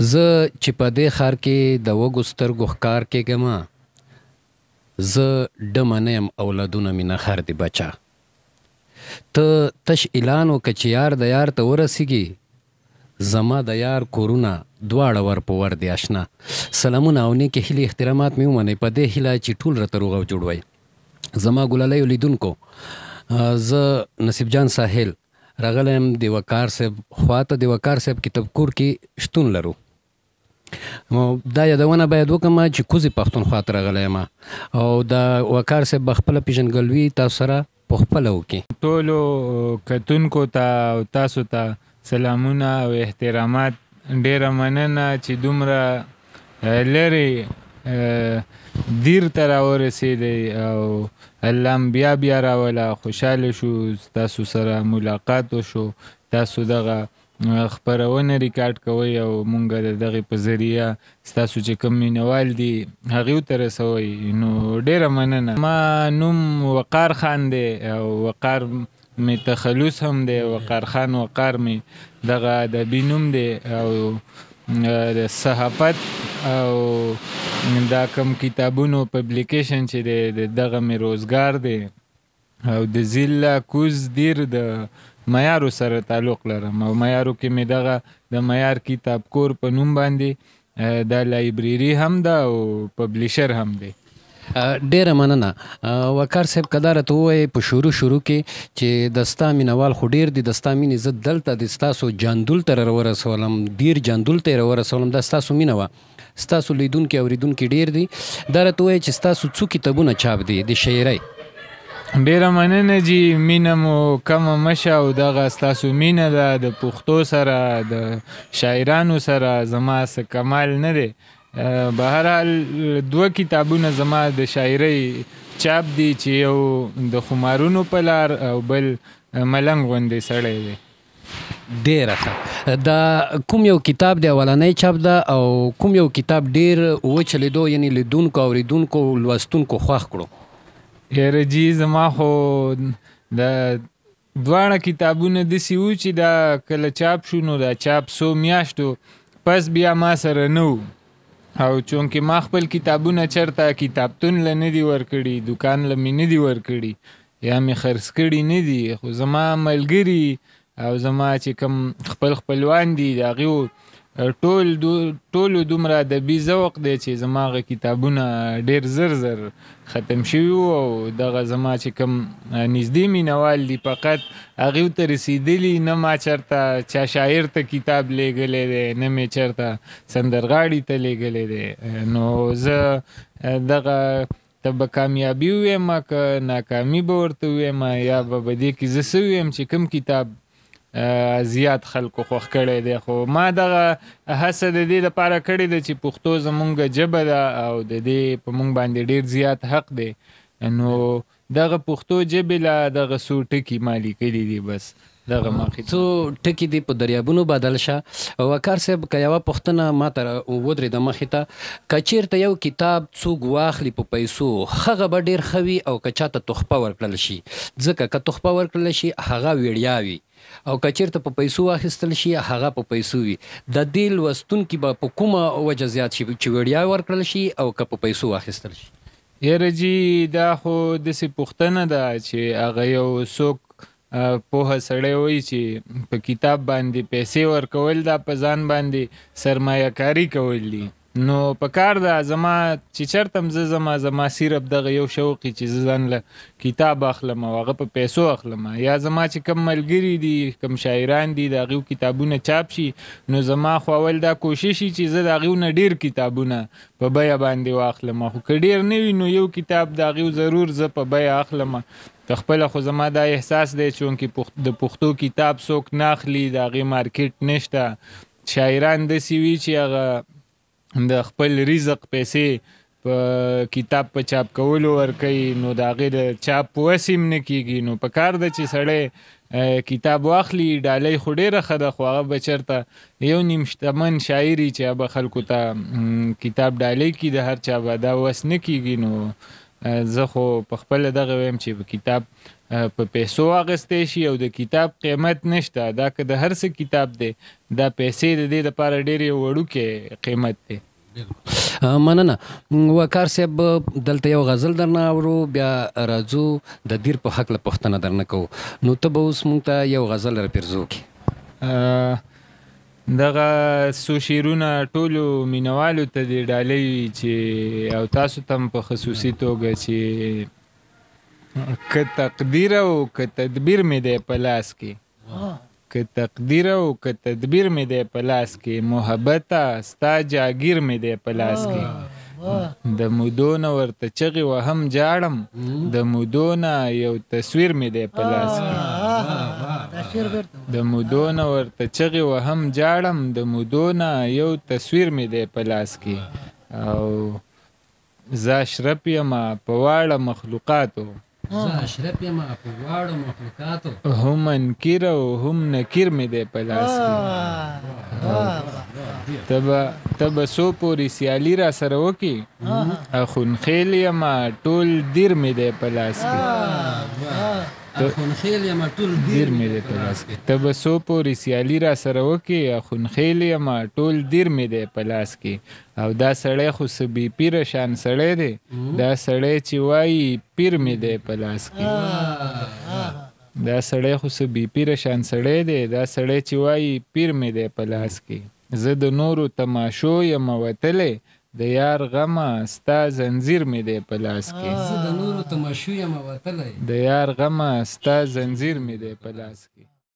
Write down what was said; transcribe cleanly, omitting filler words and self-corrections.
زه چې په دې ښار کې د وږو سترګو ښکار کېږمه، زه ډمه نه یم اولادونه مې نخر دي بچه. ته تش اعلان وکړه چې یار د یار ته ورسیږي، زما د یار کورونه دواړه ور په ور دي اشنا. سلامونه او نیکې هیلې احترامات مې ومنئ، په دې هیله چې ټول راته روغ او جوړ وئ. زما ګلالیو لیدونکو، زه نصیب جان ساحل راغلی یم د وقار صاحب خواته، د وقار صاحب کتاب کور کې شتون لرو. دا یادونه باید وکړم چې کوزې پښتونخوا ته راغلی یم او د وقار صاحب به خپله پېژندګلوي تاسو سره په خپله وکړي. ټولو کتونکو ته او تاسو ته سلامونه او احترامات. ډېره مننه چې دومره لرې دیر ته راورسېدی او الله هم بیا بیا راوله. خوشحاله شو تاسو سره ملاقات وشو. تاسو دغه خپرونه ریکارډ کوئ او مونږ د دغې په ذریعه ستاسو چې کوم مینوال دي هغې ته رسوئ، نو ډېره مننه. ما نوم وقار خان دی او وقار مې تخلص هم دی، وقار خان وقار مې دغه ادبي نوم دی. او د صحافت او دا کوم کتابونو پبلیکیشن چې دی دغه مې روزګار دی او د ضلع کوز دیر د معیارو سره تعلق لرم او معیارو کې مې دغه د معیار کتاب کور په نوم باندې دا لایبریری هم ده او پبلیشر هم دی. ډېره مننه وقار صاحب. که دا راته ووایې په شروع شروع کې چې د ستا مینوال خو ډېر دي، د ستا مینې زه دلته د ستاسو جاندول ته راورسولم، ډېر جاندول ته یې راورسولم، دا ستاسو مینه وه، ستاسو لیدونکي اورېدونکي ډېر دي. دا راته ووایې چې ستاسو څو کتابونه چاپ دي د شاعرۍ؟ ډېره مننه جی، مینه مو کمه مه شه او دغه ستاسو مینه ده د پښتو سره د شاعرانو سره زما څه کمال نه دی. بهرحال دوه کتابونه زما د شاعرۍ چاپ دي چې یو د خمارونو په لار او بل ملنګ غوندې سړی دی. ډېره ښه. دا کوم یو کتاب دی اولنی چاپ ده او کوم یو کتاب ډېر وچلېدو، یعنی لیدونکو اورېدونکو لوستونکو خوښ کړو؟ یاره جی زما خو د دواړه کتابونه داسې وو چې دا کله چاپ شو نو دا چاپ څو میاشتو پس بیا ما سره نه وو، او چونکې ما خپل کتابونه چېرته کتابتون له نه دي ورکړي، دوکان له مې نه دي ورکړي یا مې خرڅ کړي نه دي، خو زما ملګري او زما چې کوم خپل خپلوان دي د هغې ټولو دومره ادبي ذوق دی چې زما هغه کتابونه ډېر زر زر ختم شوي وو. او دغه زما چې کوم نږدې مینوال دي فقط هغې ته رسېدلي، نه ما چېرته چا شاعر ته کتاب لېږلی دی، نه مې چېرته سندرغاړي ته لېږلی دی. نو زه دغه ته به کامیابي ووایم که ناکامي به ورته ووایم، یا به په دې کې زه څه ووایم چې کوم کتاب زیات خلکو خوښ کړی دی. خو ما دغه هڅه د دې لپاره کړې ده چې پښتو زمونږ ژبه ده او د دې په مونږ باندې ډېر زیات حق دی، نو دغه پښتو ژبې له دغه څو ټکي ما لیکلي دي، بس دغه ما خدمت. څو ټکي دې په دریابونو بدل شه. وقار صاحب که یوه پوښتنه ما ته ودرېده مخې ته، که چېرته یو کتاب څوک واخلي په پیسو هغه به ډېر ښه وي او که چاته تحفه ورکړل شي، ځکه که تحفه ورکړل شي هغه وړیا وي او که چېرته په پیسو واخیستل شي هغه په پیسو وي. د دې لوستونکي به په کومه وجه زیات شي چې وړیا ورکړل شي او که په پیسو واخیستل شي؟ یاره جی دا خو داسې پوښتنه ده چې هغه یو څوک پوهه سړی وایي چې په کتاب باندې پیسې ورکول دا په ځان باندې سرمایه کاري کول دي، نو په کار ده زما چې چېرته هم زه زما صرف دغه یو شوق چې زه ځان له کتاب اخلم او هغه په پیسو اخلم، یا زما چې کوم ملګري دي کوم شاعران دي د هغوی کتابونه چاپ شي، نو زما خو اول دا کوشش شي چې زه د هغوی نه ډېر کتابونه په بیه باندې واخلم، خو که ډېر نه وي نو یو کتاب د هغوی ضرور زه په بیه اخلم. په خپله خو زما دا احساس دی چونکې د پښتو کتاب څوک نه اخلي، د هغې مارکیټ نشته، شاعران داسې وي چې هغه د خپل رزق پیسې په کتاب په چاپ کولو ورکوي، نو د هغې د چاپ وس هم نه کېږي. نو په کار ده چې سړی کتاب واخلي، ډالۍ خو ډېره ښه ده، خو هغه به چېرته یو نیم شتمن شاعر وي چې هغه به خلکو ته کتاب ډالۍ کړي، د هر چا به دا وس نه کېږي. نو زه خو په خپله دغه وایم چې کتاب په پیسو اخیستی شي او د کتاب قیمت نشته. دا که د هر څه کتاب دی، دا پیسې د دې لپاره ډېر یو وړوکی قیمت دی. مننه وکار صاحب، دلته یو غزل درنه اورو، بیا راځو د دیر په هکله پوښتنه درنه کوو. نو ته به اوس مونږ ته یو غزل را پیرزو کې. دغه څو شعرونه ټولو مینوالو ته دې ډالۍ وي چې او تاسو ته هم په خصوصي توګه، چې که تقدیر او که تدبیر مې دی په لاس کې، که تقدیر او که تدبیر مې دی په لاس کې، محبته ستا جاګیر مې دی په لاس کې. د مودو نه ورته چغې وهم جاړم، د مودو نه یو تصویر مې دی په لاس کې. د مودو نه ورته چغې وهم جاړم، د مودو نه یو تصویر مې دی په لاس کې. او زه اشرف یمه په واړه مخلوقاتو، زه اشرف یمه په واړو مخلوقاتو، هم منکر او هم نکیر مې دی په لاس کې. ته به څو پورې سیالي را سره وکې، اخونخېل یمه ټول دیر مې دی په لاس کې. اخونخېل یمه ټول دیر مې دی په لاس کې. ته به څو پورې سیالي را سره وکې، اخونخېل یمه ټول دیر مې دی په لاس کې. او دا سړی خو څه بې پیره شان سړی دی، دا سړی چې وایي پیر مې دی په لاس کې. دا سړی خو څه بې پیره شان سړی دی، دا سړی چې وایي پیر مې دی په لاس کې. زه د نورو تماشو یمه وتلی، د یار غمه ستا زنځیر مې دی په لاس کې. زه د نورو تماشو یمه وتلی، د یار غمه ستا زنځیر مې دی په لاس کې.